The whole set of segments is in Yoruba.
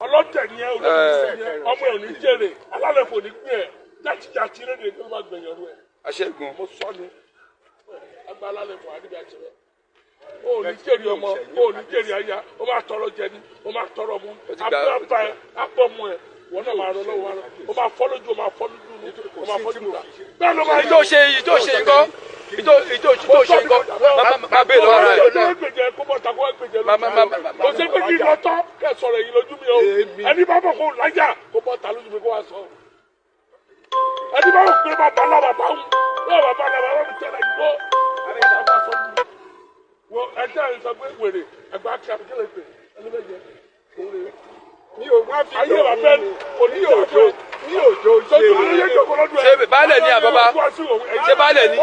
Ọlọ́tẹ̀ ni ẹ, olóògùn ni ẹ, ọmọ ẹ ò ní jèrè, alálẹ̀ fò ní gbé ẹ, játijàti rédè tó bá gbẹ̀yìn ọdún ẹ. Aṣẹ́gun. Mo sọ ni, agbá alálẹ̀ fò àdìbí àṣẹrẹ. O ò ní jèrè ọmọ, o ò ní jèrè aya, o máa tọrọ jẹ ni, o máa tọrọ mu, abọ́ ẹ, abọ́ mu ẹ, wọn náà máa rọ lọ́wọ́ wa, o máa fọ́ lójú, o máa fọ́ lójú, o máa fọ́ lójú ta. Bẹ́ẹ̀ ló máa Ìtò ṣe ìtò ṣe nǹkan ìtò ìtò ìtò ṣe nǹkan máa bèèrè lọ́wọ́ rẹ̀. Kò sí pé kí n lọ tán kẹ́ sọ̀rọ̀ èyí lójú mi o. Ẹni bá bọ̀ kó láyà kó bọ́ ta lójú mi kó wá sọ. Ẹni bá wò pé bàbá náà bàbá ń náà bàbá náà bàbá mi tẹ̀lé ìgbó. Wo ẹjẹ́ ẹ̀ sọ pé wèrè ẹgbẹ́ akí àbíkẹ́lẹ̀ pè ẹni bẹ́ẹ̀ jẹ òun rè é. Mi ò wá fi Ayé bàbá ẹ̀ kò ní mi ò ìjà mi ò jó ṣe Ṣé baálẹ̀ ni àbábá? Ṣé baálẹ̀ ni?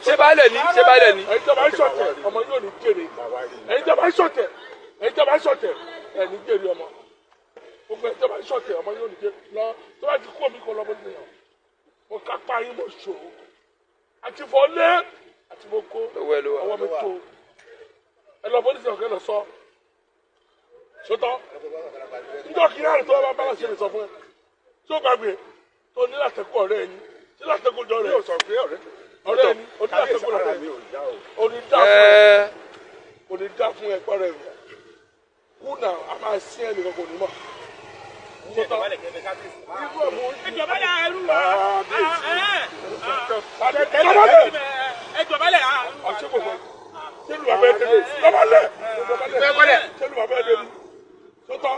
Ṣé baálẹ̀ ni? Ṣé baálẹ̀ ni? Ẹ̀yin tó bá ń ṣọ̀tẹ̀ ọmọ yóò ní jèrè. Ẹ̀yin tó bá ń ṣọ̀tẹ̀, ẹ̀yin tó bá ń ṣọ̀tẹ̀, ẹ̀ ní jèrè ọmọ. Gbogbo ẹ̀yin tó bá ń ṣọ̀tẹ̀ ọmọ yóò ní jèrè. Lọ tó bá ti kú omi kó lọ bó ti yàn. Mo kápá yín mo ṣòro. Àti fọlé àti mo kó Lọ́wọ́ ẹ ló wà. ọwọ́ mi tó. Ẹ lọ bó ti sàn kẹ́ lọ sọ. Sọtọ́ njọ́ kí náà tó bá bá ṣe lè sọ fún ẹ. Tí ó gbàgbé tó ní látẹ̀kọ́ ọ̀rẹ́ ẹni tí látẹ̀kọ́ jọ Mi rẹ̀ ò sọ pé ọ̀rẹ́ ọ̀rẹ́ ẹni oní kábíyèsí látẹ̀kọ́ ara rẹ̀ mi ò yá o. oní dá fún ẹ Ẹ oní dá fún ẹ pẹ́rẹ́ rẹ̀ kú náà a máa sí ẹ nìkan kò ní mọ̀. Sọtọ́ Irú ọmọ Ẹjọbalẹ̀ arú wa. lọ́bàlẹ̀ Ẹjọbalẹ̀ arú wa. ọ̀ṣẹ́ kò fẹ́ ṣé lu abẹ́ débi lọ́bàlẹ̀ lọ́bàlẹ̀ ṣé lu abẹ́ débi sọtọ́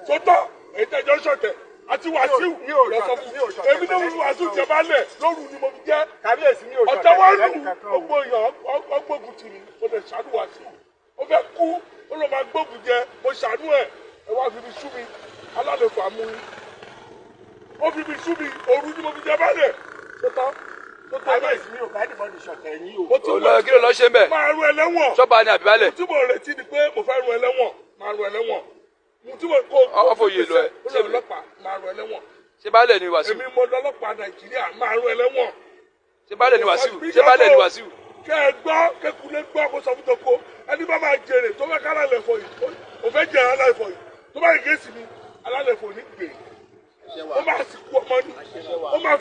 sọtọ́ èyí tẹ́jọ́ ṣọ̀tẹ̀ àti Wàsíù Mi ò lọ sọ fún mi ò ṣọ̀tẹ̀ èmi náà Wàsíù jẹ balẹ̀ lóru ni mo fi jẹ́ kábíyèsí mi ò ọ̀tá wa lù kankan o. gbogbo èèyàn ọgbógun tì mí mo lè ṣàánú Wàsíù ó fẹ́ kú ó lọ máa gbógun jẹ mo ṣàánú ẹ̀ ẹ wá fi mi sú mi alálẹ̀fọ̀ àmú ó fi mi sú mi òru ni mo fi jẹ balẹ̀ sọtọ́ sọtọ́ Kábíyèsí mi ò bá anybody ṣọ̀tẹ̀ yín o. mo ti ò lọ kí ló lọ ṣe ń bẹ̀? máa ru ẹlẹ́wọ̀n Ṣọ́ba ni àbí baálẹ̀? tí mo retí ni pé mo fẹ́ ru ẹlẹ́wọ̀n máa ru ẹlẹ́wọ̀n mo tí mo kó Ọ fòye lọ ẹ. ó lọ ọlọ́pàá máa ru ẹlẹ́wọ̀n Ṣé baálẹ̀ ni Wàsíù? èmi mo lọ́lọ́pàá Nàìjíríà máa ru ẹlẹ́wọ̀n Ṣé baálẹ̀ ni Wàsíù? Ṣé baálẹ̀ ni Wàsíù? kẹ ẹ gbọ́ kẹkulé gbọ́ kó sọ fún toko ẹni bá máa jèrè tó fẹ́ ká alálẹ̀ fọ yìí ó fẹ́ jẹ alálẹ̀ fọ yìí tó bá yẹ kéésì mi alálẹ̀ fọ ní gbè ó máa sì kú ọmọ ní ó máa.